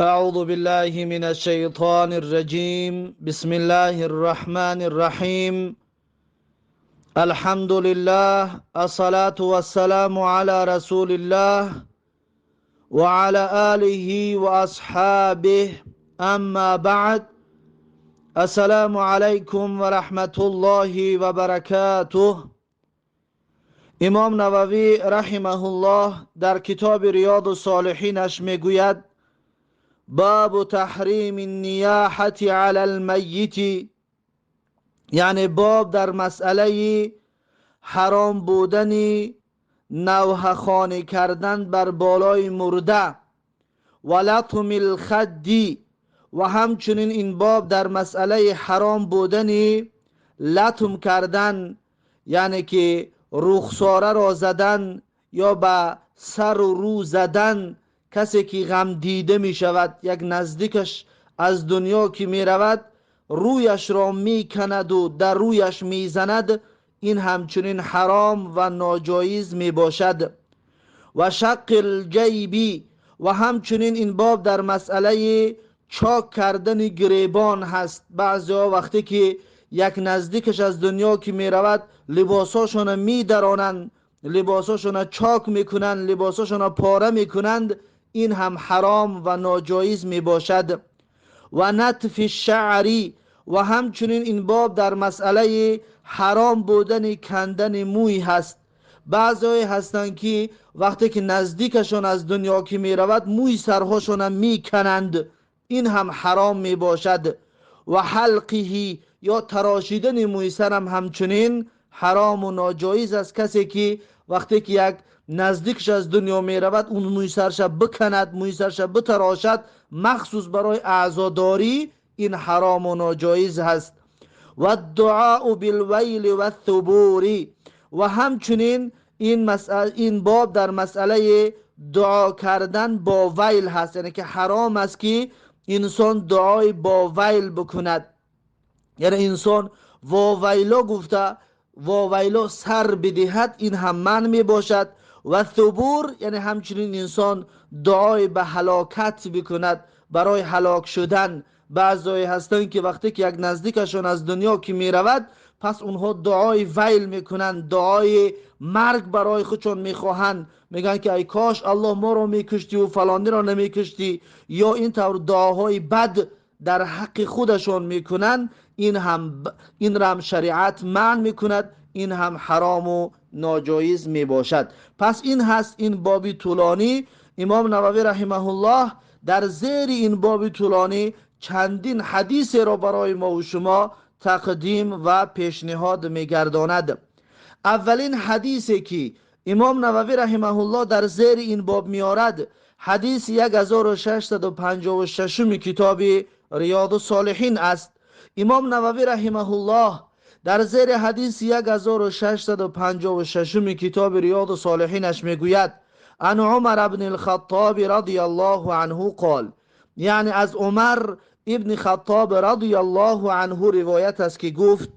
أعوذ بالله من الشيطان الرجيم. بسم الله الرحمن الرحيم. الحمد لله، الصلاة والسلام على رسول الله وعلى آله وأصحابه. أما بعد، السلام عليكم ورحمة الله وبركاته. امام نووی رحمه الله در کتاب ریاض الصالحینش میگوید: باب تحریم النیاحة علی المیت، یعنی باب در مسئله حرام بودن نوحه خوانی کردن بر بالای مرده، و لطم الخد، و همچنین این باب در مسئله حرام بودن لطم کردن، یعنی که رخساره را زدن یا به سر و رو زدن کسی که غم دیده می شود، یک نزدیکش از دنیا که می رود رویش را می کند و در رویش می زند، این همچنین حرام و ناجایز می باشد. و شق الجیبی، و همچنین این باب در مسئله چاک کردن گریبان هست. بعضی ها وقتی که یک نزدیکش از دنیا که می رود لباساشون می درانند، لباساشون چاک می کنند، لباساشون پاره می کنند، این هم حرام و ناجایز می باشد. و نتف الشعری، و همچنین این باب در مسئله حرام بودن کندن موی هست. بعضی هستند که وقتی که نزدیکشان از دنیا که می رود موی سرهاشون می کنند، این هم حرام می باشد. و حلقه، یا تراشیدن موی سرم همچنین حرام و ناجایز است. کسی که وقتی که یک نزدیکش از دنیا می رود اون موی سرش بکند، موی سرش بتراشد، مخصوص برای عزاداری، این حرام و ناجایز هست. و الدعاء بالویل و الثبور، و همچنین این باب در مسئله دعا کردن با ویل هست، یعنی که حرام است که انسان دعای با ویل بکند، یعنی انسان واویلا گفته واویلا سر بدهد، این هم منع می باشد. و ثبور، یعنی همچنین انسان دعای به هلاکت بکند، برای هلاک شدن. بعضی هستند که وقتی که یک نزدیکشان از دنیا که می رود پس اونها دعای ویل میکنند، دعای مرگ برای خودشان میخواهند، میگن که ای کاش الله ما رو میکشتی و فلانی را نمیکشتی، یا این طور دعاهای بد در حق خودشان میکنند، این را هم شریعت منع میکند، این هم حرام و ناجایز میباشد. پس این هست این باب طولانی. امام نووی رحمه الله در زیر این باب طولانی چندین حدیث را برای ما و شما تقدیم و پیشنهاد میگرداند. اولین حدیثی که امام نووی رحمه الله در زیر این باب میارد حدیث 1656 کتاب ریاض الصالحین است. امام نووی رحمه الله در زیر حدیث 1656 کتاب ریاض الصالحینش میگوید: عن عمر بن الخطاب رضی الله عنه قال، یعنی از عمر ابن خطاب رضی الله عنه روایت است که گفت: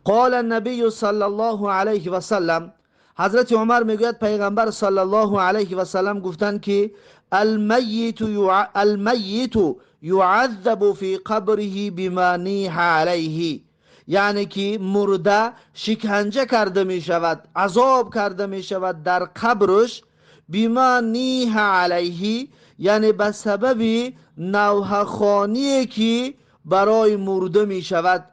قال النبی صلی الله علیه و سلم، حضرت عمر میگوید پیغمبر صلی الله علیه و سلم گفتند که المیت یعذب فی قبره بما نیح علیه، یعنی که مرده شکنجه کرده می شود، عذاب کرده می شود در قبرش، بما نیح علیه، یعنی به سبب نوحه خوانی که برای مرده می شود.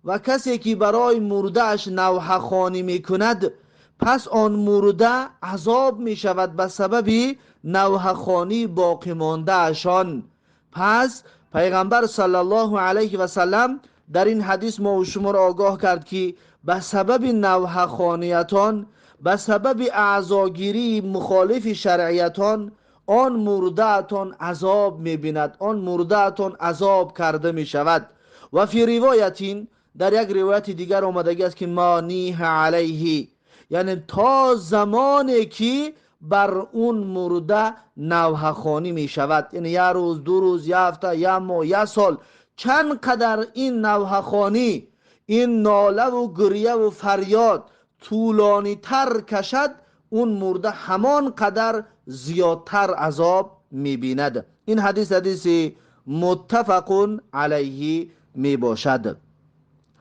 و کسی که برای مرده اش نوحه خوانی می کند پس آن مرده عذاب می شود به سبب نوحه خوانی باقی مانده اشان. پس پیغمبر صلی الله علیه و سلم در این حدیث ما و شما را آگاه کرد که به سبب نوحه خوانیتان، به سبب اعضاگیری مخالف شرعیتان، آن مرده‌تان عذاب می‌بیند، آن مرده‌تان عذاب کرده می‌شود. و فی روایتین، در یک روایت دیگر آمدگی است که ما نیح علیه، یعنی تا زمانی که بر اون مرده نوحه خوانی می شود، یعنی یه روز، دو روز، یه هفته، یه ماه، یه سال، چند قدر این نوحه خوانی، این ناله و گریه و فریاد طولانی تر کشد، اون مرده همان قدر زیادتر عذاب میبیند. این حدیث حدیث متفق علیه میباشد.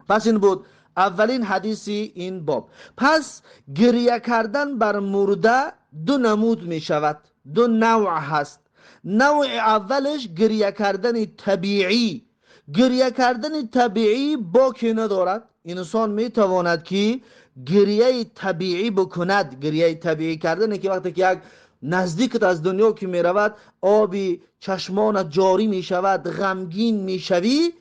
پس این بود اولین حدیث این باب. پس گریه کردن بر مرده دو نمود میشود، دو نوع هست. نوع اولش گریه کردن طبیعی. گریه کردن طبیعی باکی ندارد. انسان میتواند که گریه طبیعی بکند. گریه طبیعی کردن که وقتی که یک نزدیکت از دنیا که میرود، آبی چشمانت جاری میشود، غمگین میشوی،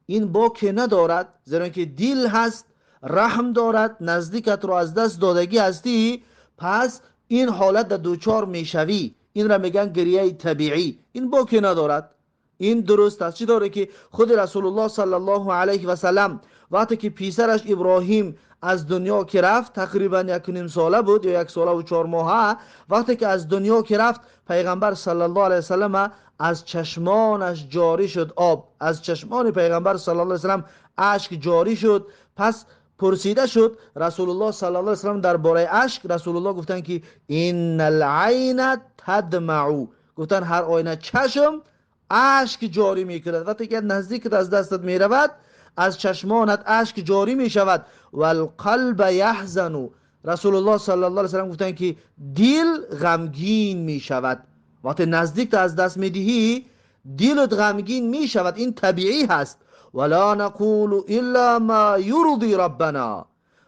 این باکی ندارد، زیرا که دل هست، رحم دارد، نزدیکت رو از دست دادگی هستی، پس این حالت در دوچار میشوی. این را میگن گریه طبیعی. این باکی ندارد، این درست است. چی داره که خود رسول الله صلی الله علیه و سلم وقتی که پسرش ابراهیم از دنیا که رفت، تقریبا 1.5 ساله بود یا 1 ساله و 4 ماهه، وقتی که از دنیا که رفت، پیغمبر صلی الله علیه و سلم از چشمانش جاری شد آب، از چشمان پیغمبر صلی الله علیه و سلم اشک جاری شد. پس پرسیده شد رسول الله صلی الله علیه و سلم درباره اشک، رسول الله گفتن که ان العین تدمع، گفتن هر آینه چشم اشک جاری میکند. وقتی که نزدیکت از دستت میرود، از چشمانت اشک جاری میشود. والقلب یحزن، رسول الله صلی الله علیه و سلم گفتن که دل غمگین میشود. وقتی نزدیکت از دست میدهی، دلت غمگین میشود، این طبیعی هست. ولا نقول الا ما یرضی ربنا،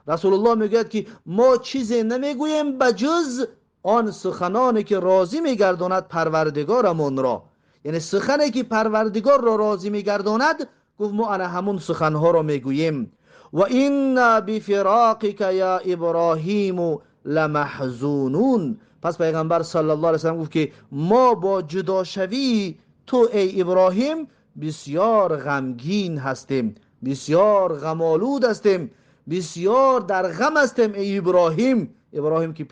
رسول الله میگوید که ما چیزی نمیگوییم بجز آن سخنانی که راضی میگرداند پروردگارمون را. یعنی سخنی که پروردگار را راضی میگرداند، گفت ما انا همون سخنها را میگوییم. و اینا بفراقک یا ابراهیم لمحزونون، پس پیغمبر صلی الله علیه و سلم گفت که ما با جداشوی تو ای ابراهیم بسیار غمگین هستیم، بسیار غم‌آلود هستیم، بسیار در غم هستیم ای ابراهیم. ابراهیم که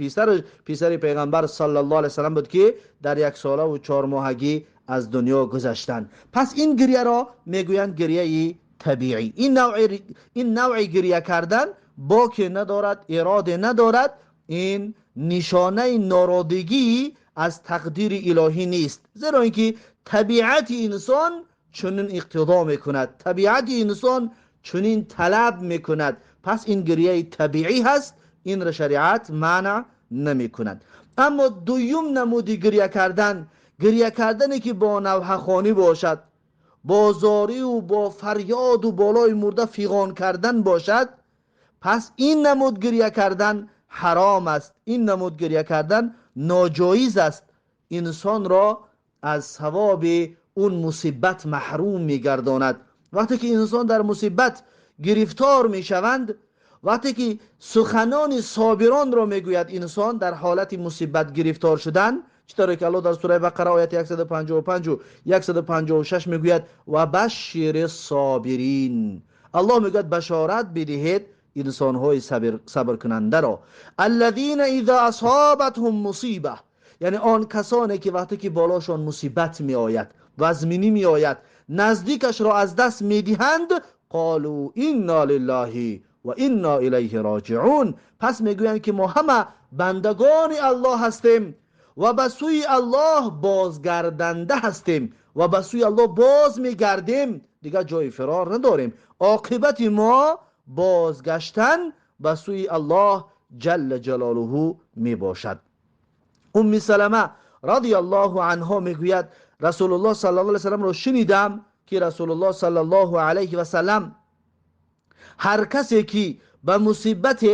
پسر پیغمبر صلی الله علیه و سلم بود که در 1 ساله و 4 ماهگی از دنیا گذشتند. پس این گریه را میگویند گریه طبیعی. این نوع گریه کردن باک ندارد، اراده ندارد، این نشانه نارادگی از تقدیر الهی نیست، زیرا اینکه طبیعت انسان چنین اقتضا میکند، طبیعت انسان چنین طلب میکند. پس این گریه طبیعی هست، این را شریعت منع نمیکند. اما دویم نمود گریه کردن، گریه کردنی که با نوحه خوانی باشد، با زاری و با فریاد و بالای مرده فیغان کردن باشد، پس این نمود گریه کردن حرام است، این نمود گریه کردن ناجایز است، انسان را از ثواب اون مصیبت محروم میگرداند. وقتی که انسان در مصیبت گرفتار میشوند، وقتی که سخنان صابران را میگوید انسان در حالت مصیبت گرفتار شدن، چطوری که الله در سوره بقره آیت 155 و 156 میگوید و بشر الصابرین، الله میگوید بشارت بدهید انسانهای صبر کننده را، الذین اذا اصابتهم مصیبه، یعنی آن کسانی که وقتی که بالاشان مصیبت می آید، وزمینی می آید، نزدیکش را از دست می دهند، قالوا انا لله و انا الیه راجعون، پس میگویند که ما همه بندگان الله هستیم و به سوی الله بازگردنده هستیم و به سوی الله باز میگردیم، دیگه جای فرار نداریم. عاقبت ما بازگشتن به سوی الله جل جلاله می باشد. ام سلمه رضی الله عنها میگوید رسول الله صلی الله علیه وسلم را شنیدم که رسول الله صلی الله علیه و سلم هر کسی که به مصیبت،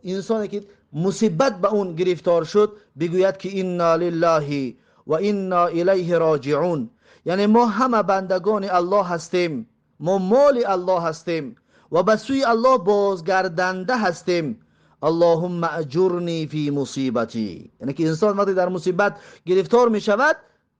انسانی که مصیبت به اون گرفتار شد، بگوید که انا لله و انا الیه راجعون، یعنی ما همه بندگان الله هستیم، ما مال الله هستیم و به سوی الله بازگردنده هستیم. اللهم اجرنی فی مصیبتی، یعنی که انسان وقتی در مصیبت گرفتار می شود،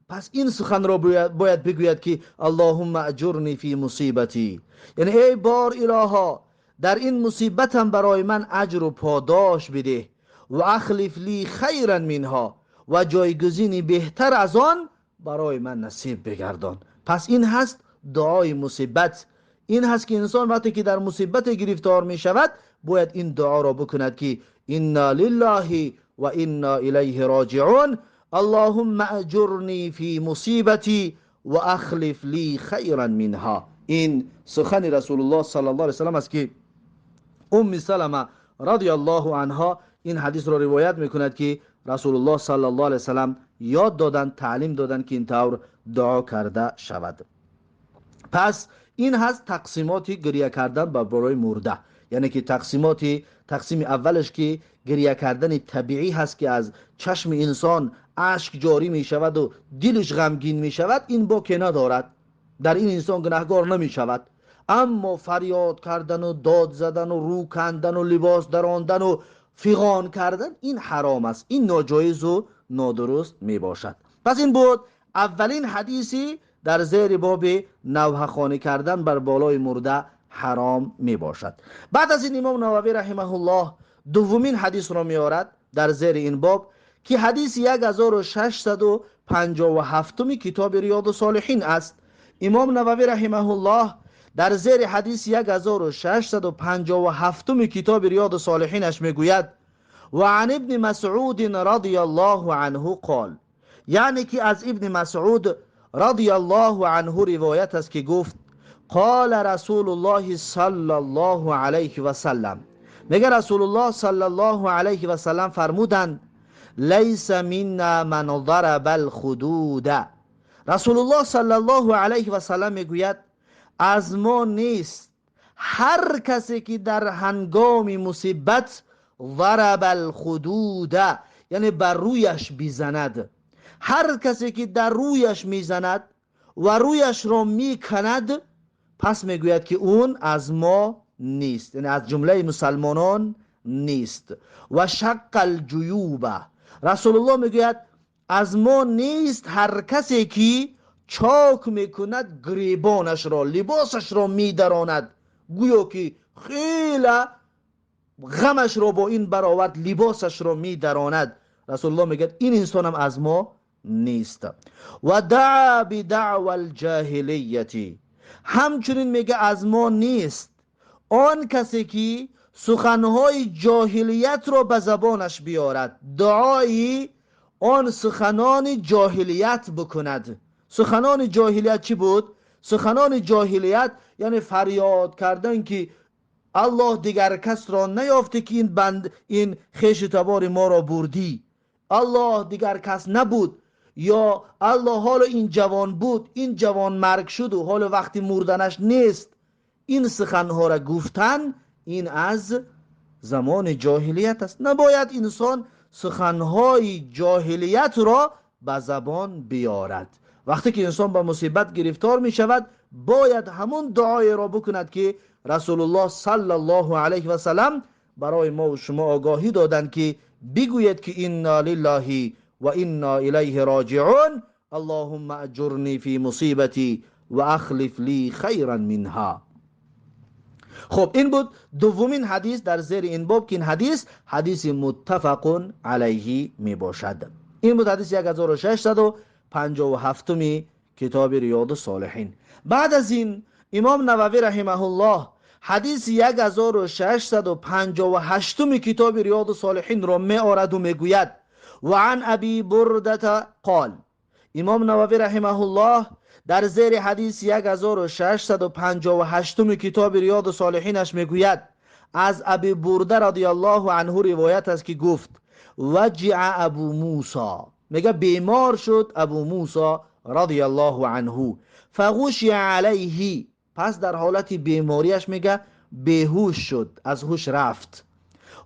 پس این سخن را باید بگوید که اللهم اجرنی فی مصیبتی، یعنی ای بار الها در این مصیبتم برای من اجر و پاداش بده، و اخلف لی خیرا منها، و جایگزینی بهتر از آن برای من نصیب بگردان. پس این هست دعای مصیبت، این هست که انسان وقتی که در مصیبت گرفتار می شود باید این دعا را بکند که انا لله و انا الیه راجعون، اللهم اجرنی فی مصیبتی و اخلف لی خیرا منها. این سخن رسول الله صلی الله علیه وسلم است که ام سلمه رضی الله عنها این حدیث را روایت میکند که رسول الله صلی الله علیه وسلم یاد دادند، تعلیم دادند که این طور دعا کرده شود. پس این هست تقسیمات گریه کردن برای مرده، یعنی که تقسیم اولش که گریه کردن طبیعی هست که از چشم انسان اشک جاری می شود و دلش غمگین می شود، این باکی ندارد، در این انسان گناهگار نمی شود. اما فریاد کردن و داد زدن و رو کندن و لباس دراندن و فغان کردن، این حرام است، این ناجایز و نادرست می باشد. پس این بود اولین حدیثی در زیر باب نوحه خوانی کردن بر بالای مرده حرام می باشد. بعد از این امام نووی رحمه الله دومین حدیث را می آورد در زیر این باب که حدیث 1657 کتاب ریاض الصالحین است. امام نووی رحمه الله در زیر حدیث 1657 کتاب ریاض الصالحینش میگوید و عن ابن مسعود رضی الله عنه قال، یعنی که از ابن مسعود رضی الله عنه روایت است که گفت قال رسول الله صلی الله علیه و سلم، میگه رسول الله صلی الله علیه و سلم فرمودند لیس منا من ضرب الخدود. رسول الله صلی الله علیه و سلم میگوید از ما نیست هر کسی که در هنگام مصیبت ضرب الخدود، یعنی بر رویش بزند، هر کسی که در رویش میزند و رویش را میکند، پس میگوید که اون از ما نیست، یعنی از جمله مسلمانان نیست. و شق الجیوب، رسول الله میگوید از ما نیست هر کسی که چاک میکند گریبانش را، لباسش را میدراند، گویا که خیلی غمش را با این برآورد، لباسش را میدراند. رسول الله میگه این انسان هم از ما نیست. و دعا بدعوى الجاهلیتی، همچنین میگه از ما نیست آن کسی که سخنهای جاهلیت را به زبانش بیارد، دعای آن سخنان جاهلیت بکند. سخنان جاهلیت چی بود؟ سخنان جاهلیت یعنی فریاد کردن که الله دیگر کس را نیافته که این بند، این خویش تبار ما را بردی، الله دیگر کس نبود، یا الله حالا این جوان بود، این جوان مرگ شد و حالا وقتی مردنش نیست. این سخنها را گفتن این از زمان جاهلیت است. نباید انسان سخنهای جاهلیت را به زبان بیارد. وقتی که انسان با مصیبت گرفتار می شود باید همون دعای را بکند که رسول الله صلی الله علیه و سلم برای ما و شما آگاهی دادند که بگوید که انا لله و انا الیه راجعون، اللهم اجرنی فی مصیبتی و اخلف لی خیرا منها. خب این بود دومین حدیث در زیر این باب که این حدیث حدیث متفق علیه می باشد. این بود حدیث 1657 کتاب ریاض الصالحین. بعد از این امام نووی رحمه الله حدیث 1658 کتاب ریاض الصالحین را می آورد و میگوید و عن ابی برده قال. امام نووی رحمه الله در زیر حدیث 1658 کتاب ریاض الصالحینش میگوید از ابی برده رضی الله عنه روایت است که گفت وجع ابو موسی، میگه بیمار شد ابو موسی رضی الله عنه، فغشی علیه، پس در حالت بیماریش میگه بیهوش شد، از هوش رفت،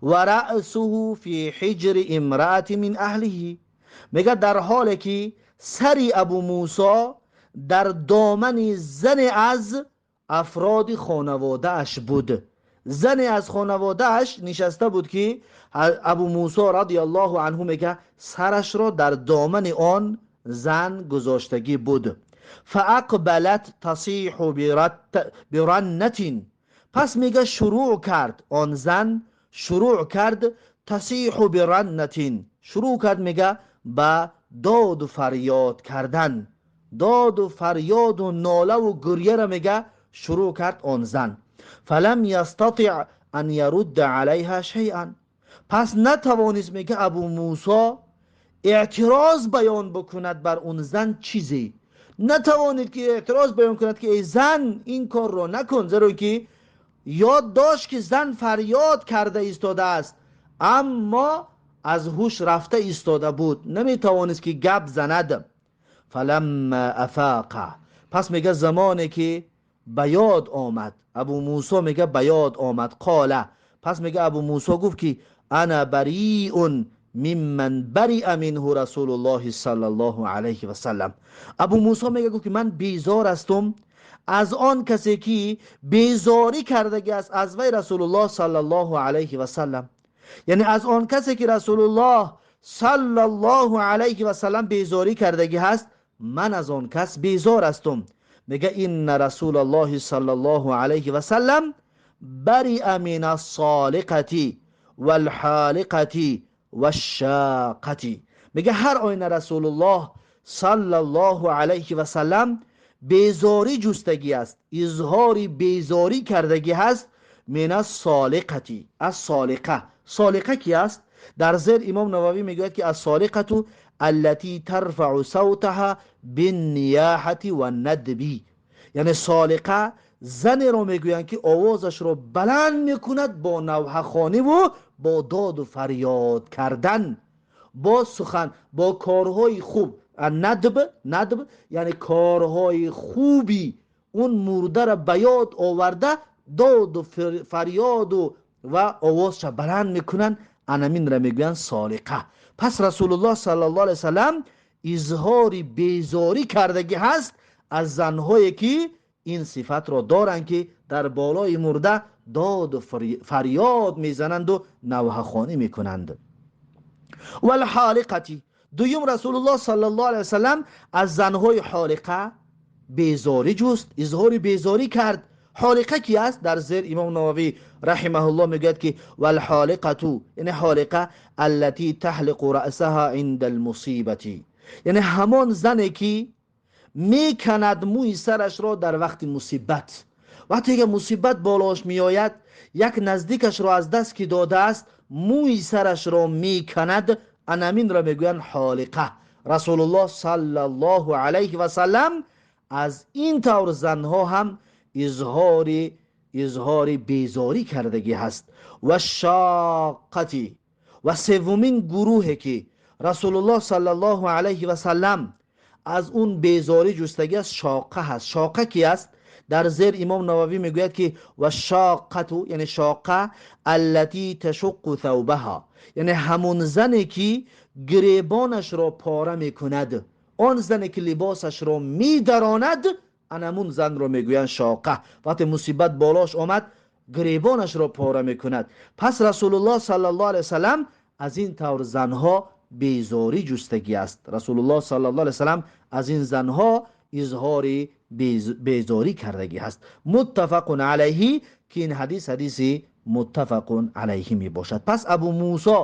و رأسه فی حجر امرأة من اهله، میگه در حالی که سری ابو موسی در دامن زن از افراد خانواده اش بود، زن از خانواده اش نشسته بود که ابو موسی رضی الله عنه میگه سرش را در دامن آن زن گذاشتگی بود. فاقبلت تصیح برنة، پس میگه شروع کرد آن زن، شروع کرد تصیح برنة، شروع کرد میگه به داد و فریاد کردن، داد و فریاد و ناله و گریه را میگه شروع کرد آن زن. فلم یستطع ان یرد علیها شیئا، پس نتوانست میگه ابو موسی эътироз баён бикунад бар он зан чизе, натавонид ки эътироз баён кунад ки эй зан, ин корро накун, зеро ки ёд дошт ки зан фарёд карда истодааст, аммо аз ҳуш рафта истода буд, наметавонист ки гап занад. Фаламма афақа, пас мега замоне ки ба ёд омад, Абу Мусо мега ба ёд омад, қола, пас мега Абу Мусо гуфт ки ана бариун мимман бариа минҳу Расулуллоҳи саллаллоҳу алайҳи васаллам. Абу Мусо мега гуфт ки ман безор ҳастум аз он касе ки безорӣ кардагӣ аст аз вай Расулуллоҳ саллаллоҳу алайҳи васаллам, яъне аз он касе ки Расулуллоҳ саллаллоҳу алайҳи васаллам безорӣ кардагӣ ҳаст, ман аз он кас безор ҳастум. Мега инна Расулаллоҳи саллаллоҳу алайҳи васаллам бариа мин ассолиқати валҳолиқати вашшоқати. Мега ҳар оина Расулуллоҳ саллаллоҳу алайҳи васаллам безорӣ ҷустагӣ аст, изҳори безорӣ кардагӣ ҳаст, мин ассолиқати, аз солиқа. Солиқа ки аст? Дар зер Имом Нававӣ мегӯяд ки ассолиқату аллати тарфау савтаҳа биннияҳати ваннадби, яъне солиқа занеро мегӯянд ки овозашро баланд мекунад бо навҳахониву бо доду фарёд кардан, бо сухан, бо корҳои хуб. Надб, надб яъне корҳои хуби он мурдара ба ёд оварда доду фарёду ва овозша баланд мекунанд, анаминра мегӯянд солиқа. Пас Расулуллоҳ саллаллоҳу алайҳи васаллам изҳори безорӣ кардагӣ ҳаст аз занҳое ки ин сифатро доранд, ки дар болои мурда доду фарёд мезананду навҳахонӣ мекунанд. Валҳолиқати, дуюм Расулуллоҳ саллаллоҳу алайҳи васаллам аз занҳои ҳолиқа безорӣ ҷуст, изҳори безорӣ кард. Ҳолиқа ки аст? Дар зер Имом Нававӣ раҳимаҳуллоҳ мегӯяд ки валҳолиқату, яъне ҳолиқа аллати таҳлиқу раъсаҳа инда алмусибати, яъне ҳамон зане ки меканад мӯи сарашро дар вақти мусибат. Вақте ки мусибат болош меояд, як наздикашро аз даст ки додааст, мӯи сарашро меканад, анаминро мегӯянд ҳолиқа. Расулуллоҳ саллаллоҳу алайҳи васаллам аз ин тавр занҳо ҳам изҳори безорӣ кардагӣ ҳаст. Ва шоқати, ва севумин гурӯҳе ки Расулуллоҳ саллаллоҳу алайҳи васаллам аз он безорӣ ҷустагӣ аст, шоқа ҳаст. Шоқа ки аст? Дар зер Имом Нававӣ мегӯяд ки ва шоқату, яъне шоқа аллати ташуққу thawбаҳа, яъне ҳамон зане ки гиребонашро пора мекунад, он зане ки либосашро медаронад, анамун занро мегӯянд шоқа. Вақте мусибат болош омад, гиребонашро пора мекунад. Пас Расулуллоҳ саллаллоҳу алайҳи васаллам аз ин тавр занҳо безорӣ ҷустагӣ аст. Расулуллоҳ саллаллоҳу алайҳи васаллам аз ин занҳо изҳори безорӣ кардагӣ ҳаст. Муттафақун алайҳи, ки ин ҳадис ҳадиси муттафақун алайҳи мебошад. Пас Абу Мусо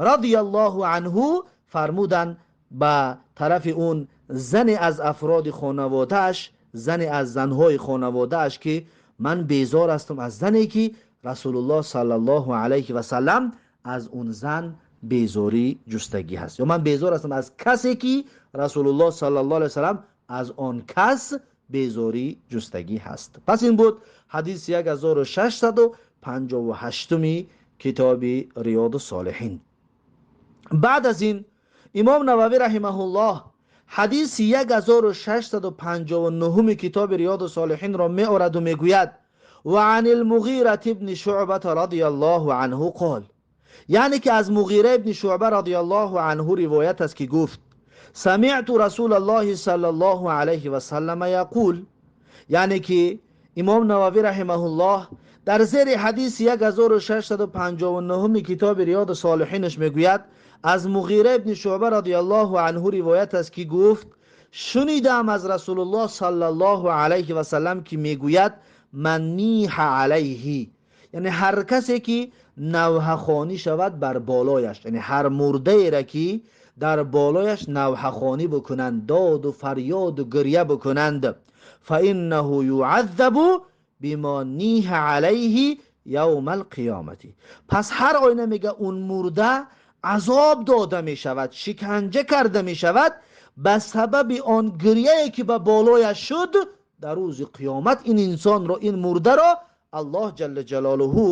радияллоҳу анҳу фармуданд ба тарафи он зане аз афроди хонаводааш, зане аз занҳои хонаводааш, ки ман безор ҳастам аз зане ки Расулуллоҳ саллаллоҳу алайҳи васаллам аз он зан безорӣ ҷустагӣ ҳаст, ё ман безор ҳастам аз касе ки Расулуллоҳ саллаллоҳу алайҳи васаллам аз он кас безорӣ ҷустагӣ ҳаст. Пас ин буд ҳадиси 1658 китоби Риёду Солиҳин. Баъд аз ин Имом Нававӣ раҳимаҳуллоҳ ҳадиси 1659 китоби Риёду Солиҳинро меораду мегӯяд: ва ан алмуғирати ибни Шуъбата радияллоҳу анҳу қол, яъне ки аз Муғира ибни Шуъба радияллоҳу анҳу ривоят аст ки гуфт: самиъту Расулаллоҳи саллаллоҳу алайҳи васаллама яқул. Яъне ки Имом Нававӣ раҳимаҳуллоҳ дар зери ҳадиси 1659 китоби Риёду Солиҳинаш мегӯяд: аз Муғира ибни Шуъба радияллоҳу анҳу ривоят аст ки гуфт: шунидам аз Расулуллоҳ саллаллоҳу алайҳи васаллам ки мегӯяд: ман ниҳа алайҳи, яъне ҳар касе ки навҳахонӣ шавад бар болояш, яъне ҳар мурдаеро ки дар болояш навҳахонӣ бикунанд, доду фарёду гиря бикунанд, фаиннаҳу юаззабу бима ниҳа алайҳи явма алқиёмати. Пас ҳар оина мега он мурда азоб дода мешавад, шиканҷа карда мешавад ба сабаби он гиряе ки ба болояш шуд. Дар рӯзи қиёмат ин инсонро, ин мурдаро Аллоҳ ҷалла ҷалолуҳу,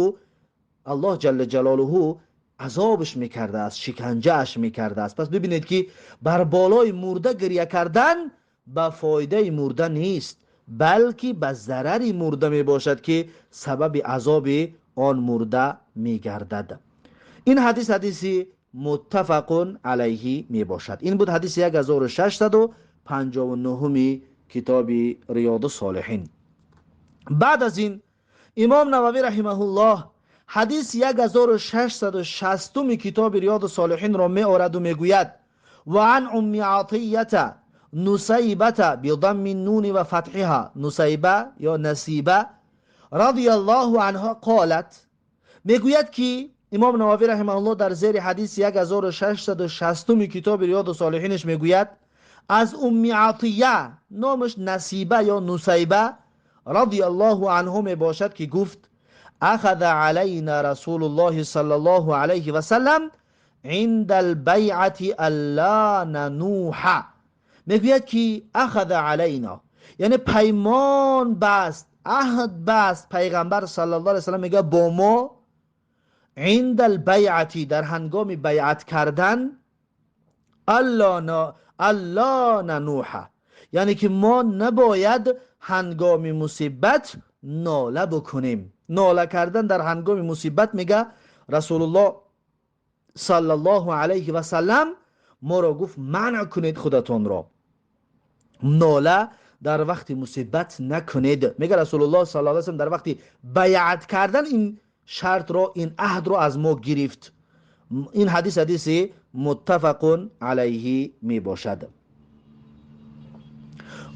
Аллоҳ ҷалла ҷалолуҳу азобаш мекардааст, шиканҷааш мекардааст. Пас бибинед, ки бар болои мурда гиря кардан ба фоидаи мурда нест, балки ба зарари мурда мебошад, ки сабаби азоби он мурда мегардад. Ин ҳадис ҳадиси муттафақун алайҳи мебошад. Ин буд ҳадиси 1659-уми китоби Риёду Солиҳин. Баъд аз ин Имом Нававӣ раҳимаҳуллоҳ ҳадиси 1660-уми китоби Риёду Солиҳинро меораду мегӯяд: ва ан Умми Атията Нусайбата, бидамми нуни ва фатҳиҳа, Нусайба ё Насиба, радияллоҳу анҳо қолат. Мегӯяд, ки Имом Нававӣ раҳимаҳуллоҳ дар зери ҳадиси 1660-уми китоби Риёду Солиҳинаш мегӯяд: аз Умми Атия, номаш Насиба ё Нусайба, радияллоҳу анҳу мебошад, ки гуфт: ахаза алайна Расулуллоҳи саллаллоҳу алайҳи васаллам инда албайъати алла нануҳа. Мегӯяд, ки ахаза алайна, яъне паймон баст, аҳд баст Пайғамбар саллаллоҳу алайҳи васаллам, мегӯяд, бо мо, инда албайъати, дар ҳангоми байъат кардан, алла нануҳа, яъне ки мо набояд ҳангоми мусибат нола бикунем. Нола кардан дар ҳангоми мусибат, мега, Расулуллоҳ саллаллоҳу алайҳи васаллам моро гуфт: манъ кунед худатонро, нола дар вақти мусибат накунед. Мега, Расулуллоҳ саллаллоҳу алайҳи васаллам дар вақти байъат кардан ин шартро, ин аҳдро аз мо гирифт. Ин ҳадис ҳадиси муттафақун алайҳи мебошад.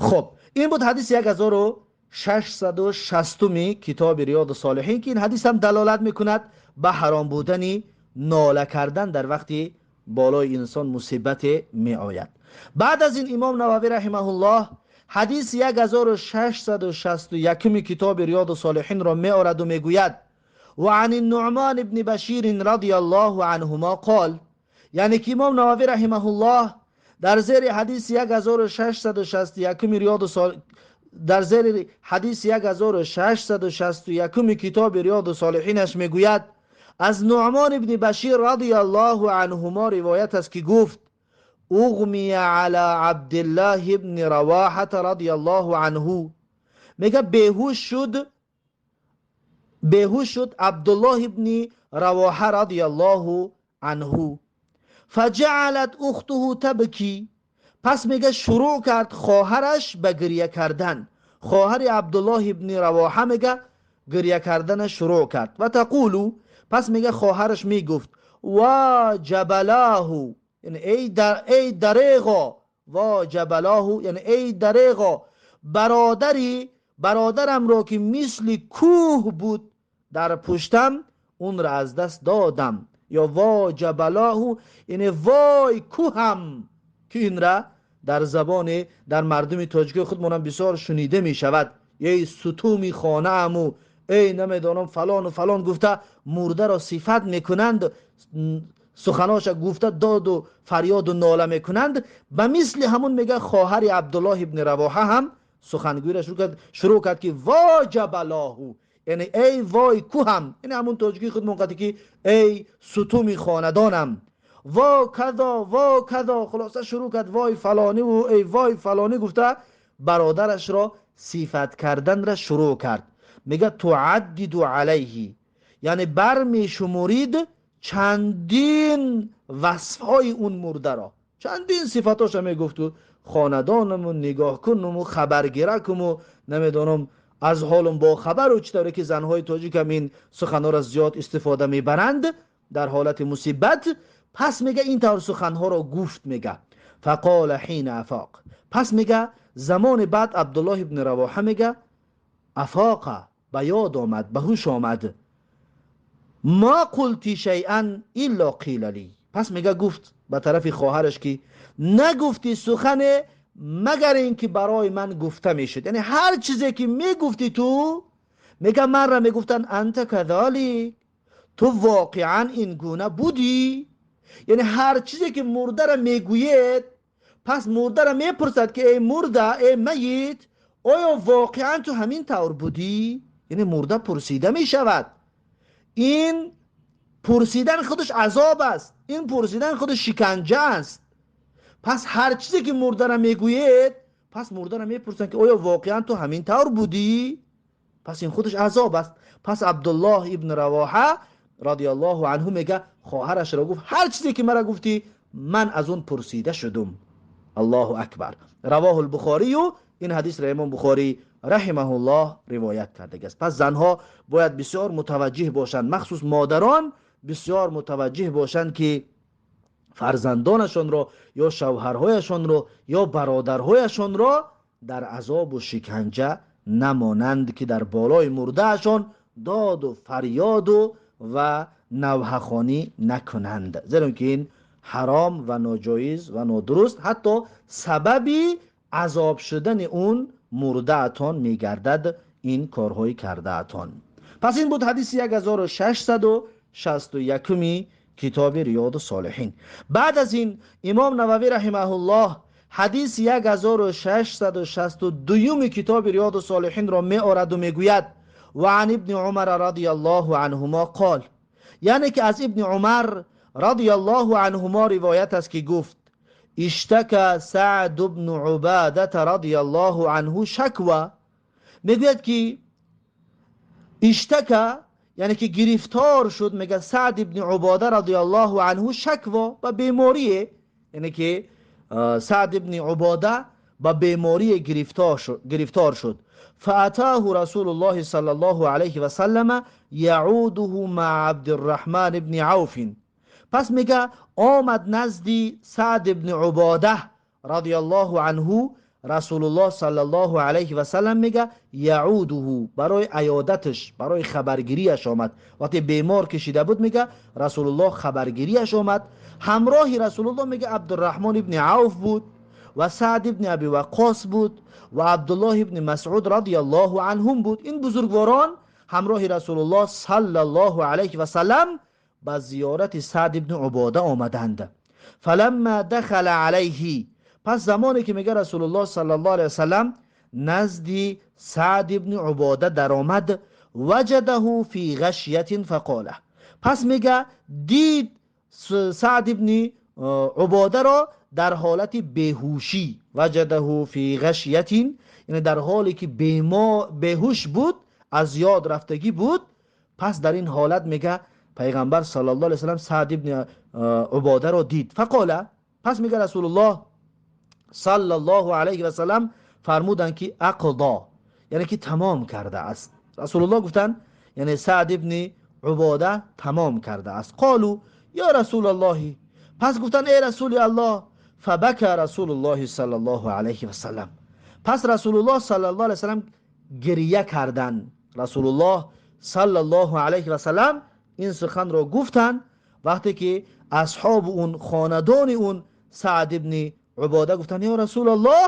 Хуб, ин буд ҳадиси 1660-уми китоби Риёду Солиҳин, ки ин ҳадис ҳам далолат мекунад ба ҳаром будани нола кардан дар вақти болои инсон мусибате меояд. Баъд аз ин Имом Нававӣ раҳимаҳуллоҳ ҳадиси 1661-уми китоби Риёду Солиҳинро меораду мегӯяд: ва ан Нуъман ибни Баширин радияллоҳу анҳума қол. Яъне ки Имом Нававӣ раҳимаҳуллоҳ дар зери ҳадиси 1661-уми Риёду, дар зери ҳадиси 1661-уми китоби Риёду Солиҳинаш мегӯяд: аз Нуъмон ибни Башир радияллоҳу анҳумо ривоят аст, ки гуфт: уғмия ала Абдиллаҳ ибни Равоҳата радияллоҳу анҳу. Мега, беҳуш шуд, беҳуш шуд Абдуллоҳ ибни Равоҳа радияллоҳу анҳу. Фаҷаалат ухтуҳу табки. Пас, мега, шурӯъ кард хоҳараш ба гиря кардан. Хоҳари Абдуллоҳ ибни Равоҳа, мега, гиря кардана шурӯъ кард. Ва тақулу, пас, мега, хоҳараш мегуфт: ва ҷабалаҳу, яъне эй дареғо, ва ҷабалаҳу, яъне эй дареғо, бародари бародарамро, ки мисли кӯҳ буд дар пуштам, онро аз даст додам. Ё во ҷабалаҳу, яъне вой кӯҳам, ки инра дар забони дар мардуми тоҷикии худмонам бисёр шунида мешавад. Эй сутуми хонааму, эй намедонам, фалону фалон гуфта мурдаро сифат мекунанд, суханоша гуфта доду фарёду нола мекунанд. Ба мисли ҳамун, мега, хоҳари Абдуллоҳ ибни Равоҳа ҳам сухангӯиро шурӯъ кард, ки во ҷабалоҳу, яъне эй вой кӯҳам, яъне ҳамун тоҷикии худмон қати ки эй сутуми хонадонам, во казо, во казо. Хулоса, шурӯъ кард вой фалониву эй вой фалонӣ гуфта бародарашро сифат карданра шурӯъ кард. Мега, туаддиду алайҳи, яъне бармешуморид чандин васфҳои он мурдаро, чандин сифатоша мегуфту хонадонаму нигоҳ кунуму хабаргиракуму намедонам, аз ҳолум бохабару чӣ тавре ки занҳои тоҷикам ин суханҳоро зиёд истифода мебаранд дар ҳолати мусибат. Пас, мега, ин тавр суханҳоро гуфт. Мега, фақола ҳина афоқ. Пас, мега, замони баъд Абдуллоҳ ибни Равоҳа, мега, афоқа, ба ёд омад, ба ҳуш омад: ма қулти шайан илло қила ли. Пас, мега, гуфт ба тарафи хоҳараш, ки нагуфти сухане, магар ин ки барои ман гуфта мешуд. Яъне ҳар чизе ки мегуфтӣ ту, мега, манра мегуфтанд: анта казалик, ту воқеан ин гуна будӣ. Яъне ҳар чизе ки мурдаро мегӯед, пас мурдаро мепурсад ки эй мурда, эй майит, оё воқеан ту ҳамин тавр будӣ? Яъне мурда пурсида мешавад. Ин пурсидан худаш азоб аст, ин пурсидан худаш шиканҷа аст. Пас ҳар чизе ки мурдаро мегӯед, пас мурдаро мепурсанд ки оё воқеан ту ҳамин тавр будӣ? Пас ин худаш азоб аст. Пас Абдуллоҳ ибн Равоҳа радиаллоҳу анҳу мега, хоҳарашро гуфт: ҳар чизе ки мара гуфтӣ, ман аз он пурсида шудум. Аллоҳу акбар. Равоҳу лбухорию. Ин ҳадисро имом Бухорӣ раҳимаҳуллоҳ ривоят кардагиаст. Пас занҳо бояд бисёр мутаваҷҷиҳ бошанд, махсус модарон бисёр мутаваҷҷиҳ бошанд, ки фарзандонашонро ё шавҳарҳояшонро ё бародарҳояшонро дар азобу шиканҷа намонанд, ки дар болои мурдаашон доду фарёду ва навҳахонӣ накунанд, зеро ки ин ҳаром ва ноҷоиз ва нодуруст, ҳатто сабаби азоб шудани он мурдаатон мегардад ин корҳои кардаатон. Пас ин буд ҳадиси 1661-уми китоби Риёду Солиҳин. Баъд аз ин имом Нававӣ раҳимаҳуллоҳ ҳадиси 1662-юми китоби Риёду Солиҳинро меораду мегӯяд: ва ан ибни Умара радиаллоҳу анҳумо қол, яъне ки аз ибни Умар радиаллоҳу анҳумо ривоят аст, ки гуфт: иштака Саъду бну Убадата радиаллоҳу анҳу шаква. Мегӯяд ки иштака, яъне ки гирифтор шуд, мега, Саъд ибни Убода радиаллоҳу анҳу шакво, ба беморие, яъне ки Саъд ибни Убода ба беморие гирифтор шуд. فأتاه رسول الله صلى الله عليه وسلم يعوده مع عبد الرحمن بن عوف. پس میگه آمد نزدی سعد ابن عباده رضی الله عنه رسول الله صلی الله علیه و سلم. میگه یعوده، برای عیادتش، برای خبرگیریش آمد. وقتی بیمار کشیده بود، میگه رسول الله خبرگیریش آمد. همراه رسول الله، میگه، عبدالرحمن ابن عوف بود و سعد ابن ابی وقاص بود و عبدالله ابن مسعود رضی الله عنهم بود. این بزرگواران همراه رسول الله صلی الله علیه و سلم به زیارت سعد ابن عباده آمدند. فلما دخل علیه، پس زمانی که میگه رسول الله صلی الله علیه وسلم نزد سعد ابن عباده درآمد، وجده فی غشیة فقال، پس میگه دید سعد ابن عباده را در حالت بیهوشی. وجده فی غشیة، یعنی در حالی که بیهوش بود، از یاد رفتگی بود. پس در این حالت میگه پیغمبر صلی الله علیه وسلم سعد ابن عباده را دید. فقال، پس میگه رسول الله صلی الله علیه و سلم فرمودند که اقضا، یعنی که تمام کرده است. رسول الله گفتند یعنی سعد ابن عباده تمام کرده است. قالوا یا رسول الله، پس گفتند ای رسول الله. فبکى رسول الله صلی الله علیه و سلم. پس رسول الله صلی الله علیه و سلم گریه کردند. رسول الله صلی الله علیه و سلم این سخن را گفتند وقتی که اصحاب اون، خاندان اون سعد ابن عباده گفتند یا رسول الله،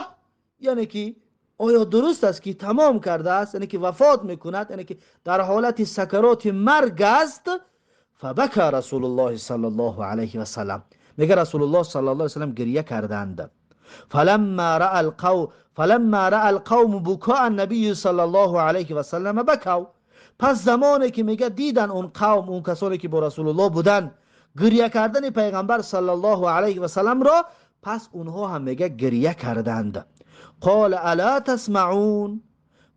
یعنی که آیا درست است که تمام کرده است، یعنی که وفات میکند، یعنی که در حالت سکرات مرگ است؟ فبکى رسول الله صلی الله علیه و سلم. میگه رسول الله صلی الله علیه و سلم گریه کردند. فلما رأى القوم بکاء النبی صلی الله علیه و سلم بکوا. پس زمانی که میگه دیدن اون قوم، اون کسانی که با رسول الله بودن، گریه کردن پیغمبر صلی الله علیه و سلم را، پس اونها هم میگه گریه کردند. قال الا تسمعون،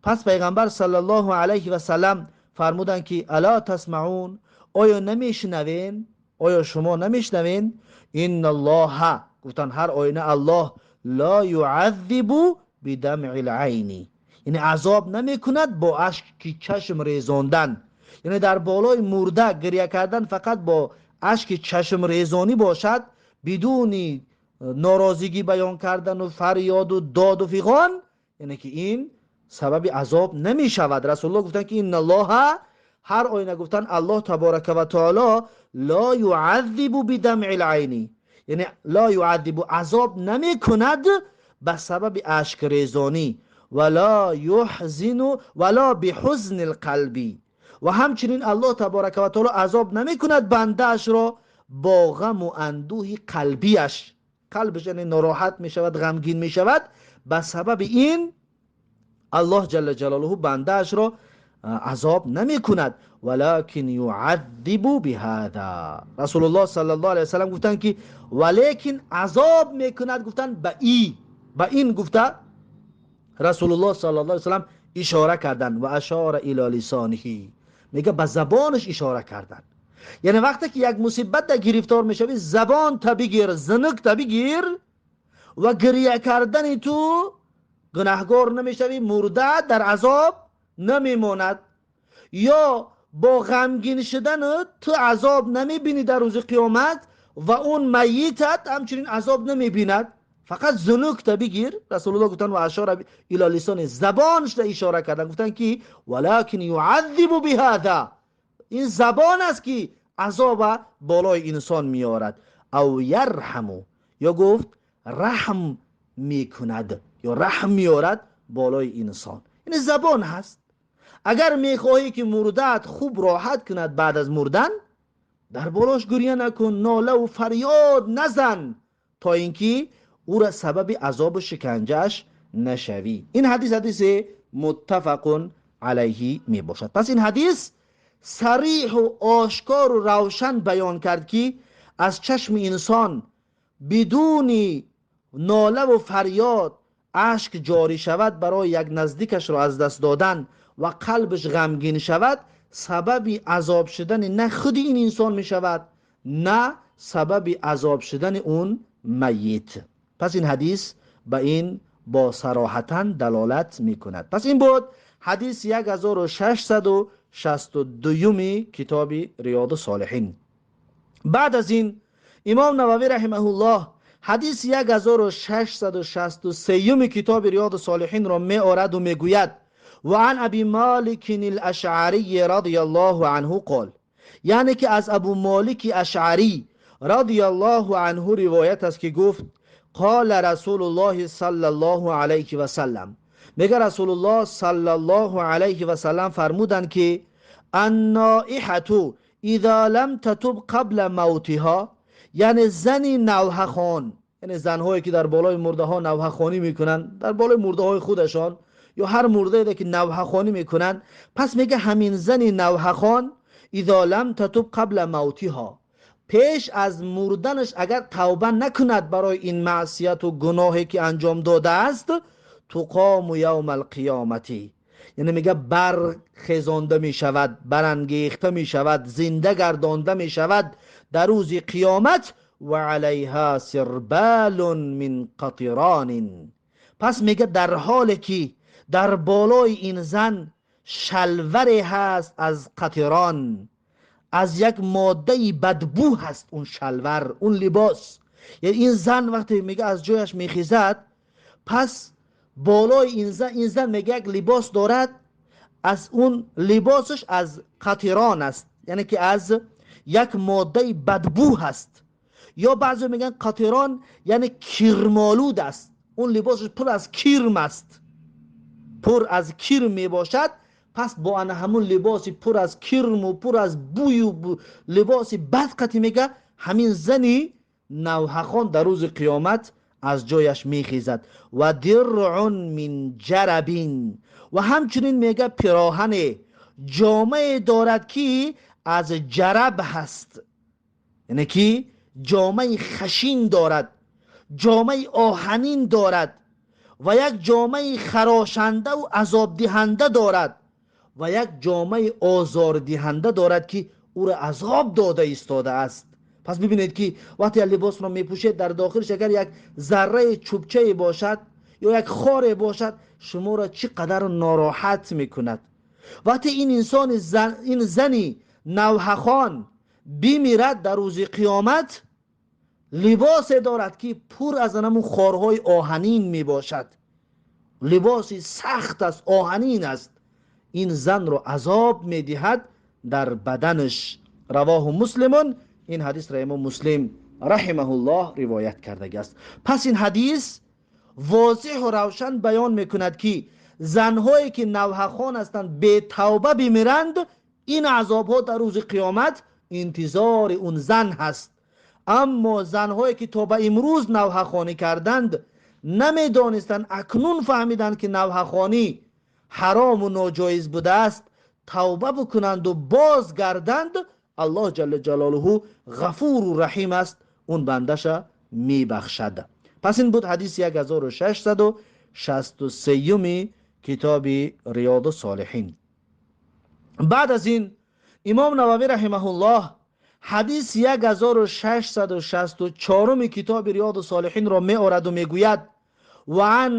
پس پیغمبر صلی الله علیه و سلم فرمودند که الا تسمعون، آیا نمیشنوین؟ آیا شما نمیشنوین؟ ان الله، گفتن هر آینه الله لا يعذب بدمع العین، یعنی عذاب نمیکند با اشک چشم ریزاندن. یعنی در بالای مرده گریه کردن فقط با اشک چشم ریزانی باشد، بدون ناراضگی بیان کردن و فریاد و داد و فغان، یعنی که این سبب عذاب نمی شود. رسول الله گفتن که ان الله، هر آینه گفتن الله تبارک و تعالی لا يعذب بدمع العین، یعنی لا يعذب، عذاب نمی کند به سبب اشک ریزانی، ولا يحزن ولا بحزن القلب، و همچنین الله تبارک و تعالی عذاب نمی کند بنده اش را. бо ғаму андӯҳи қалбиаш, қалбаш яъне нороҳат мешавад, ғамгин мешавад. Ба сабаби ин Аллоҳ ҷалла ҷалолуҳу бандаашро азоб намекунад. Валакин юаззибу биҳаза, Расулуллоҳ саллаллоҳу алайҳи васаллам гуфтанд ки валекин азоб мекунад, гуфтанд ба и ба ин гуфта Расулуллоҳ саллаллоҳу алайҳи васаллам ишора карданд. Ва ашора ило лисониҳи, мега ба забонаш ишора карданд. Яъне вақте ки як мусибат да гирифтор мешавӣ, забон та бигир, зинук та бигир ва гиря кардани ту гунаҳгор намешавӣ, мурда дар азоб намемонад. Ё бо ғамгин шудан ту азоб намебинӣ дар рӯзи қиёмат ва он майитат ҳамчунин азоб намебинад. Фақат зунукта бигир. Расулуллоҳ гуфтанд ва ашора ило лисони, забонашда ишора карданд, гуфтанд ки валакин юаззибу биҳаза, ин забон аст ки азоба болои инсон меорад. Ав ярҳаму, ё гуфт раҳм мекунад ё раҳм меорад болои инсон. Ин забон ҳаст. Агар мехоҳӣ ки мурдаат хуб роҳат кунад баъд аз мурдан, дар болош гиря накун, нолаву фарёд назан, то ин ки ӯра сабаби азобу шиканҷааш нашавӣ. Ин ҳадис ҳадиси муттафақун алайҳи мебошад. Пас ин ҳадис сариҳу ошкору равшан баён кард ки аз чашми инсон бидуни нолаву фарёд ашк ҷорӣ шавад барои як наздикашро аз даст додан ва қалбаш ғамгин шавад, сабаби азоб шудани на худи ин инсон мешавад, на сабаби азоб шудани он майит. Пас ин ҳадис ба ин бо сароҳатан далолат мекунад. Пас ин буд ҳадис 1662-юми китоби Риёду Солиҳин. Баъд аз ин Имом Нававӣ раҳимаҳуллоҳ ҳадис 1663-юми китоби Риёду Солиҳинро меораду мегӯяд: ва ан Аби Маликин ал-Ашъарий радияллоҳу анҳу қол, яъне ки аз Абу Молики Ашъарӣ радияллоҳу анҳу ривоят аст ки гуфт: қола Расулуллоҳи саллаллоҳу алайҳи васаллам, мега Расулуллоҳ саллаллоҳу алайҳи васаллам фармуданд ки анноиҳату иза лам татуб қабла мавтиҳо, яъне зани навҳахон, яъне занҳое ки дар болои мурдаҳо навҳахонӣ мекунанд, дар болои мурдаҳои худашон ё ҳар мурдае ки навҳахонӣ мекунанд. Пас мега ҳамин зани навҳахон иза лам татуб қабла мавтиҳо, пеш аз мурданаш агар тавба накунад барои ин маъсияту гуноҳе ки анҷом додааст, туқому явма алқиёмати, яъне мега бархезонда мешавад, барангехта мешавад, зинда гардонда мешавад дар рӯзи қиёмат. Ва алайҳа сирбалун мин қатиронин, пас мега дар ҳоле ки дар болои ин зан шалваре ҳаст аз қатирон, аз як моддаи бадбӯ ҳаст он шалвар, он либос. Яъне ин зан вақте мега аз ҷояш мехезад, пас болои ин зан мега як либос дорад, аз он либосаш аз қатирон аст, яъне ки аз як моддаи бадбӯ ҳаст. Ё баъзе мегӯянд қатирон яъне кирмолуд аст, он либосаш пур аз кирм аст, пур аз кирм мебошад. Пас бо ана ҳамун либоси пур аз кирму пур аз бӯю либоси бад қати мега ҳамин зани навҳахон дар рӯзи қиёмат аз ҷояш мехезад. Ва диръун мин ҷарабин, ва ҳамчунин мега пироҳане, ҷомае дорад ки аз ҷараб ҳаст, яъне ки ҷомаи хашин дорад, ҷомаи оҳанин дорад ва як ҷомаи харошандаву азобдиҳанда дорад ва як ҷомаи озордиҳанда дорад ки ӯро азоб дода истодааст. Пас бибинед ки вақте як либосро мепӯшед, дар дохилш агар як зарраи чӯбчае бошад ё як хоре бошад, шуморо чӣ қадар нороҳат мекунад. Вақте ин инсони ин зани навҳахон бимирад дар рӯзи қиёмат, либосе дорад ки пур аз анамун хорҳои оҳанин мебошад, либоси сахт аст, оҳанин аст, ин занро азоб медиҳад дар баданаш. Равоҳу Муслимун, ин ҳадисро Имом Муслим раҳимаҳуллоҳ ривоят кардагиаст. Пас ин ҳадис возеҳу равшан баён мекунад ки занҳое ки навҳахон ҳастанд, бетавба бимиранд, ин азобҳо дар рӯзи қиёмат интизори он зан ҳаст. Аммо занҳое ки то ба имрӯз навҳахонӣ карданд, намедонистанд, акнун фаҳмиданд, ки навҳахонӣ ҳарому ноҷоиз будааст, тавба бикунанду боз гарданд, Аллоҳ ҷалла ҷалолуҳу ғафуру раҳим аст, он бандаша мебахшад. Пас ин буд ҳадиси 1663-юми китоби Риёду Солиҳин. Баъд аз ин Имом Нававӣ раҳимаҳуллоҳ ҳадиси 1664-уми китоби Риёду Солиҳинро меораду мегӯяд: ва ан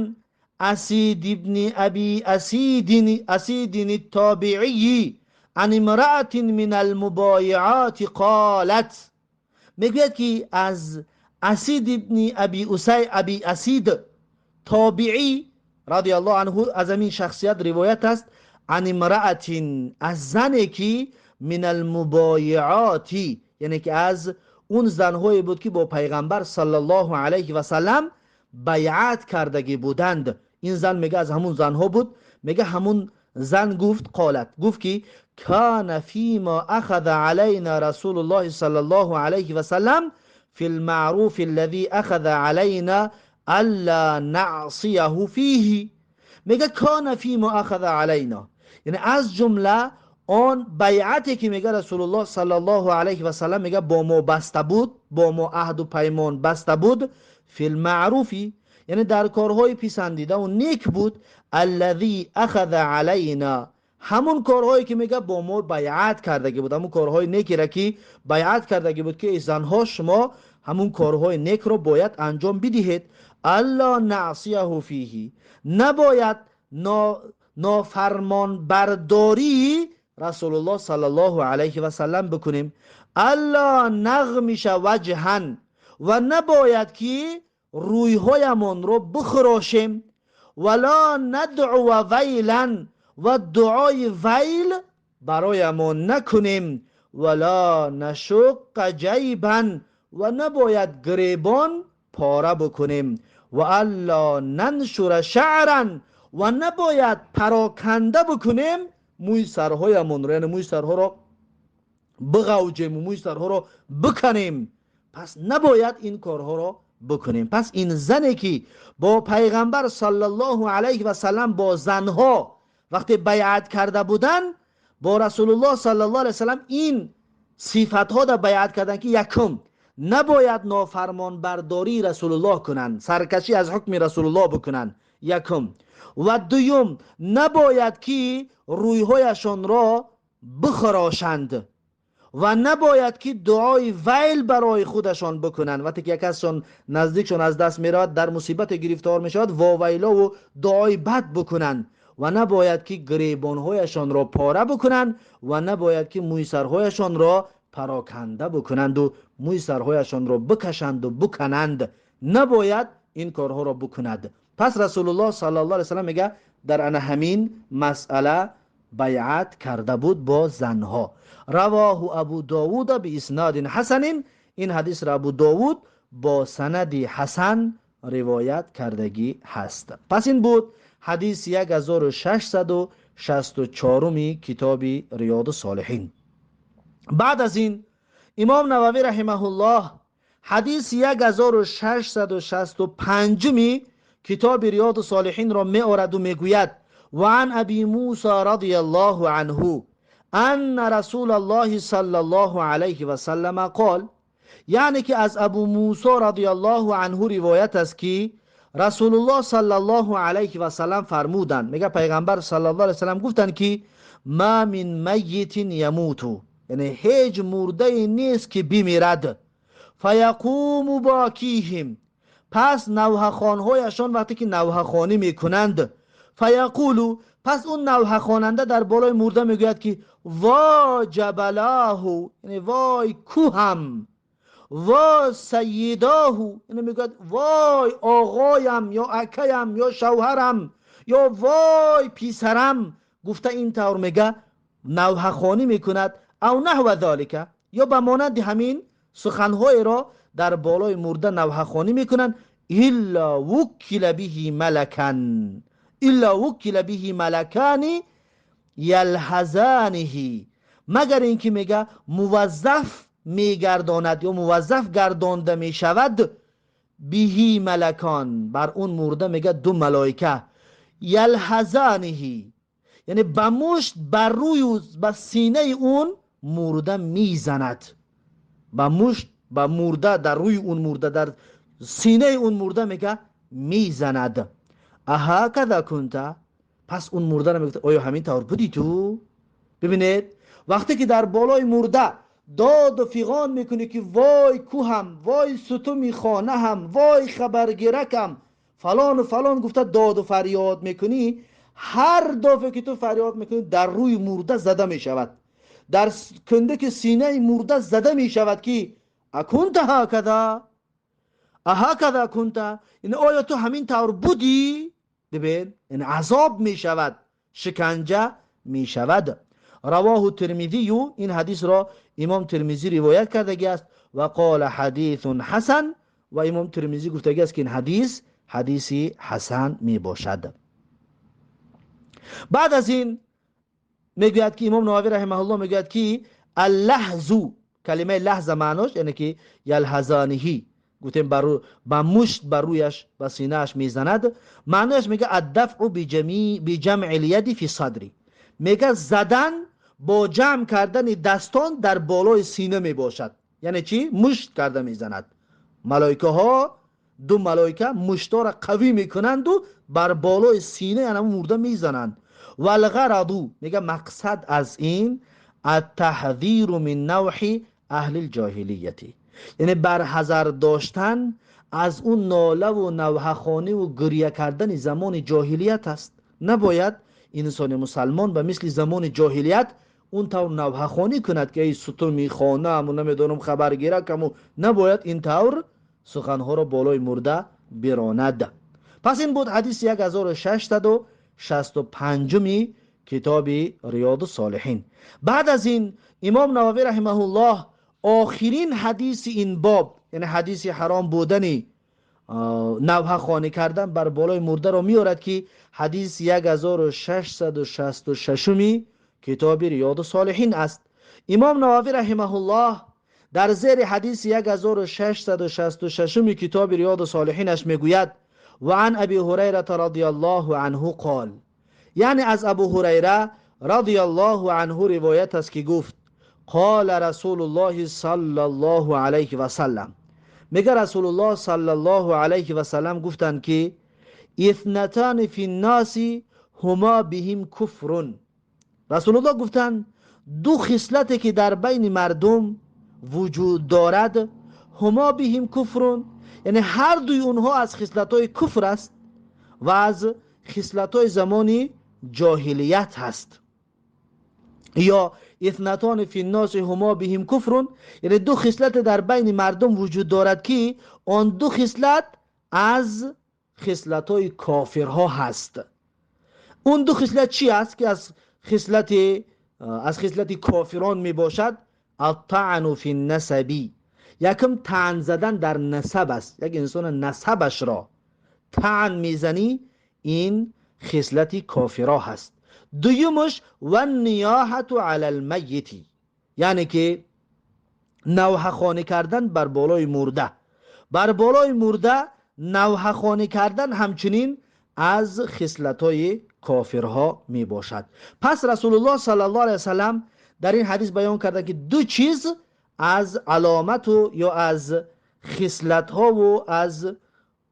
Асид ибни Аби Асидин Тобиӣ ан имраатин мин алмубоиати қолат. Мегӯяд, ки аз Асид ибни Аби Усай, Аби Асид тобиӣ радиаллоҳу анҳу, аз ҳамин шахсият ривоят аст. Ан имраатин, аз зане ки мин алмубоиати, яъне ки аз он занҳое буд, ки бо Пайғамбар саллаллоҳу алайҳи васаллам байъат кардагӣ буданд. Ин зан мега аз ҳамун занҳо буд. Мега ҳамун зан гуфт, қолат, гуфт ки кана фима ахаза алайна Расулуллоҳи саллаллоҳу алайҳи васаллам фи лмаъруфи аллази ахаза алайна алла наъсияҳу фиҳи. Мега кана фима ахаза алайна, яъне аз ҷумла он байъате ки мега Расулуллоҳ саллаллоҳу алайҳи васаллам мега бо мо баста буд, бо мо аҳду паймон баста буд, фи лмаъруфи, яъне дар корҳои писандидаву нек буд, аллази ахаза алайна, ҳамун корҳое ки мега бо мо байъат кардагӣ буд, ҳамун корҳои некера ки байъат кардагӣ буд, ки эй занҳо, шумо ҳамун корҳои некро бояд анҷом бидиҳед, алло наъсияҳу фиҳи, набояд нофармонбардории Расулуллоҳ саллаллоҳу алайҳи васаллам бикунем, алло нағмиша ваҷҳан, ва набояд ки рӯйҳоямонро бихӯрошем, вало надъува вайлан, ва дуои вайл бароямон накунем, вало нашуққа ҷайбан, ва набояд гиребон пора бикунем, ва алло наншура шаъран, ва набояд пароканда бикунем мӯи сарҳоямонро, яъне мӯи сарҳоро биғавҷему мӯи сарҳоро биканем. Пас набояд ин корҳоро бикунем. Пас ин зане ки бо Пайғамбар саллаллоҳу алайҳи васаллам, бо занҳо вақте байъат карда буданд, бо Расулуллоҳ саллаллоҳу алайҳи васаллам ин сифатҳо да байъат карданд, ки якум, набояд нофармонбардории Расулуллоҳ кунанд, саркашӣ аз ҳукми Расулуллоҳ бикунанд, якум, ва дуюм, набояд ки рӯйҳояшонро бихӯрошанд ва набояд ки дуои вайл барои худашон бикунанд. Вақте ки як касшон наздикшон аз даст меравад, дар мусибате гирифтор мешавад, вовайлову дуои бад бикунанд, ва набояд ки гиребонҳояшонро пора бикунанд, ва набояд ки мӯйсарҳояшонро пароканда бикунанду мӯи сарҳояшонро бикашанду бикананд, набояд ин корҳоро бикунад. Пас Расулуллоҳ саллаллоҳу алайҳи васаллам мега дар ана ҳамин масъала байъат карда буд бо занҳо. Равоҳу Абу Довуда бииснодин ҳасанин. Ин ҳадисро Абу Довуд бо санади ҳасан ривоят кардагӣ ҳаст. Пас ин буд ҳадиси 1664-уми китоби Риёду Солиҳин. Баъд аз ин Имом Нававӣ раҳимаҳуллоҳ ҳадиси 1665-уми китоби Риёду Солиҳинро меораду мегӯяд: ва ан Аби Муса радиаллоҳу анҳу анна Расулаллоҳи саллаллоҳу алайҳи васаллама қол. Яъне ки аз Абу Мусо радиаллоҳу анҳу ривоят аст, ки Расулуллоҳ саллаллоҳу алайҳи васаллам фармуданд, мега Пайғамбар саллаллоҳу алайҳи васаллам гуфтанд, ки ма мин майитин ямуту, яъне ҳеҷ мурдае нест, ки бимирад, фаяқуму бокиҳим, пас навҳахонҳояшон вақте ки навҳахонӣ мекунанд, фаяқулу, пас он навҳахонанда дар болои мурда мегӯяд, ки во ҷабалоҳу, яъне вой кӯҳам, во сайидоҳу, яъне мегӯяд вой оғоям ё акаям ё шавҳарам ё вой писарам гуфта, ин тавр мега навҳахонӣ мекунад, ав наҳва золика, ё ба монанди ҳамин суханҳоеро дар болои мурда навҳахонӣ мекунанд, илла вуккила биҳи малакан, илла вуккила биҳи малакани ялҳазаниҳи, магар ин ки мега муваззаф. میگرداند یا موظف گردانده میشود، بهی ملکان، بر اون مرده میگه دو ملائکه، یلحظانهی، یعنی به مشت بر روی به سینه اون مرده میزند، به مشت به مرده در روی اون مرده در سینه اون مرده میگه میزند. اهکذا کنت، پس اون مرده رو میگه آیا همین طور بودی تو؟ ببینید وقتی که در بالای مرده داد و فیغان میکنی که وای کوهم، وای ستومی خانه هم، وای خبرگیرکم، فلان و فلان گفته داد و فریاد میکنی، هر دفعه که تو فریاد میکنی در روی مرده زده میشود، در کندک سینه مرده زده میشود که اکنت هکذا، اهکذا کنت، یعنی آیا تو همین طور بودی؟ ببین این عذاب میشود، شکنجه میشود. رواه ترمذی، این حدیث را امام ترمذی روایت کرده است، و قال حدیث حسن، و امام ترمذی گفته است که این حدیث حدیثی حسن می باشد. بعد از این میگوید که امام نووی رحمه الله میگوید که اللحظ، کلمه لحظه معناش یعنی که یلحظانهی، گفتیم با مشت بر رویش به سینه‌اش میزند، معناش میگه الدفع بجمع الید فی صدری، میگه زدن با جمع کردن دستان در بالای سینه میباشد. یعنی چی؟ مشت کرده میزند. ملائکه ها، دو ملائکه مشتا را قوی میکنند و بر بالای سینه یعنی مرده میزنند. والغرض، میگه مقصد از این التحذیر من نوح اهل الجاهلیتی، یعنی برحذر داشتن از اون ناله و نوحه خوانی و گریه کردن زمان جاهلیت است. نباید انسان مسلمان به مثل زمان جاهلیت اون طور نوحه خوانی کند که ای ستومی خانه و نمیدونم خبرگیرکم و نباید این طور سخنها را بالای مرده براند. پس این بود حدیث 1665 کتاب ریاض الصالحین. بعد از این امام نووی رحمه الله آخرین حدیث این باب، یعنی حدیث حرام بودن نوحه خوانی کردن بر بالای مرده را میارد که حدیث 1666 کتاب ریاض الصالحین است. امام نووی رحمه الله در زیر حدیث 1666 کتاب ریاض الصالحینش میگوید و عن ابی هریره رضی الله عنه قال، یعنی از ابو هریره رضی الله عنه روایت است که گفت قال رسول الله صلی الله علیه و سلم، میگه رسول الله صلی الله علیه و سلم گفتند که اثنتان فی الناس هما بهم کفر. رسول الله گفتند دو خصلتی که در بین مردم وجود دارد هما بهم کفر، یعنی هر دوی اونها از خصلت‌های کفر است و از خصلت‌های زمان جاهلیت هست. یا اثنتان فی الناس هما بهم کفر، یعنی دو خصلت در بین مردم وجود دارد که آن دو خصلت از خصلت‌های کافرها هست. اون دو خصلت چی است که از خصلت کافران می باشد؟ الطعن فی النسب، یکم طعن زدن در نسب است. یک انسان نسبش را طعن میزنی، این خصلت کافرها هست. دویمش و النیاحة علی المیت، یعنی که نوحه خوانی کردن بر بالای مرده. بر بالای مرده نوحه خوانی کردن همچنین از خصلت‌های کافرها می باشد. پس رسول الله صلی الله علیه وسلم در این حدیث بیان کرده که دو چیز از علامت و یا از خصلت‌ها و از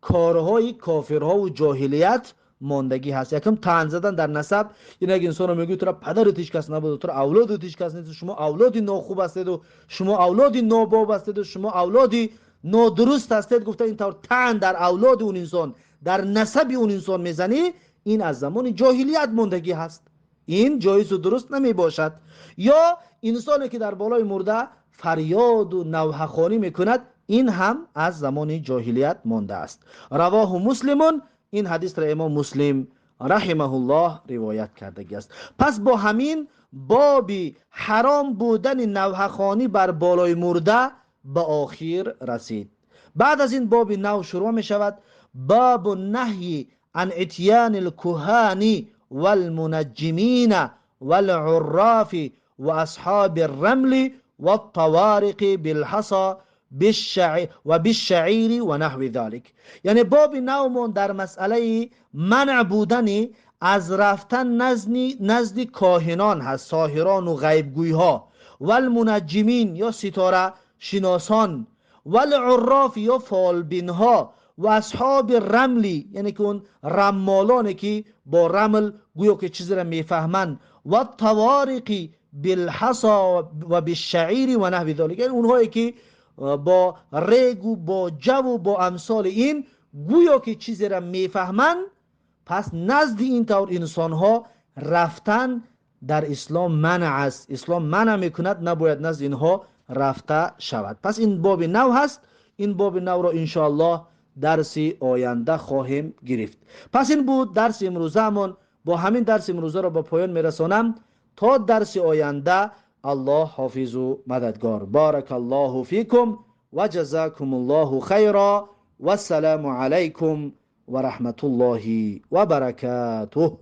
کارهای کافرها و جاهلیت ماندگی هست. یکم طعن زدن در نسب، یعنی اگه انسان رو میگه تو را پدرت هیچ کس نبود، تو را اولادت هیچ کس نیست، شما اولادی ناخوب هستید و شما اولادی ناباب هستید و شما اولادی نادرست هستید، گفته این طور طعن در اولاد اون انسان، در نسب اون انسان میزنی، این از زمان جاهلیت ماندگی هست، این جایز و درست نمی باشد. یا انسانی که در بالای مرده فریاد و نوحه خوانی میکند، این هم از زمان جاهلیت مانده است. رواه مسلمون، این حدیث را امام مسلم رحمه الله روایت کرده است. پس با همین باب حرام بودن نوحه خوانی بر بالای مرده به آخر رسید. بعد از این باب نو شروع می شود، باب النهی عن اتیان الکهان والمنجمین والعراف و اصحاب الرمل والطوارق بالحصى وبالشعير ونحو ذلك. یعنی باب نومون در مسئله منع بودن از رفتن نزد کاهنان هست، ساحران و غیبگوی ها، والمنجمین یا ستاره شناسان، والعراف یا فالبین ها، و اصحاب رملی یعنی که اون رمالانی که با رمل گویا که چیزی را میفهمند، و طوارق بالحصى و بالشعیر و نحو ذلك، یعنی اونهایی که با ریگ و با جو و با امثال این گویا که چیزی را میفهمند. پس نزد این طور انسان ها رفتن در اسلام منع است. اسلام منع میکند، نباید نزد اینها رفته شود. پس این باب نو هست. این باب نو را انشاءالله درس آینده خواهیم گرفت. پس این بود درس امروزمون. با همین درس امروزه را با پایان میرسانم. تا درس آینده الله حافظ و مددگار. بارک الله فیکم و جزاکم الله خیرا و السلام علیکم و رحمت الله و برکاته.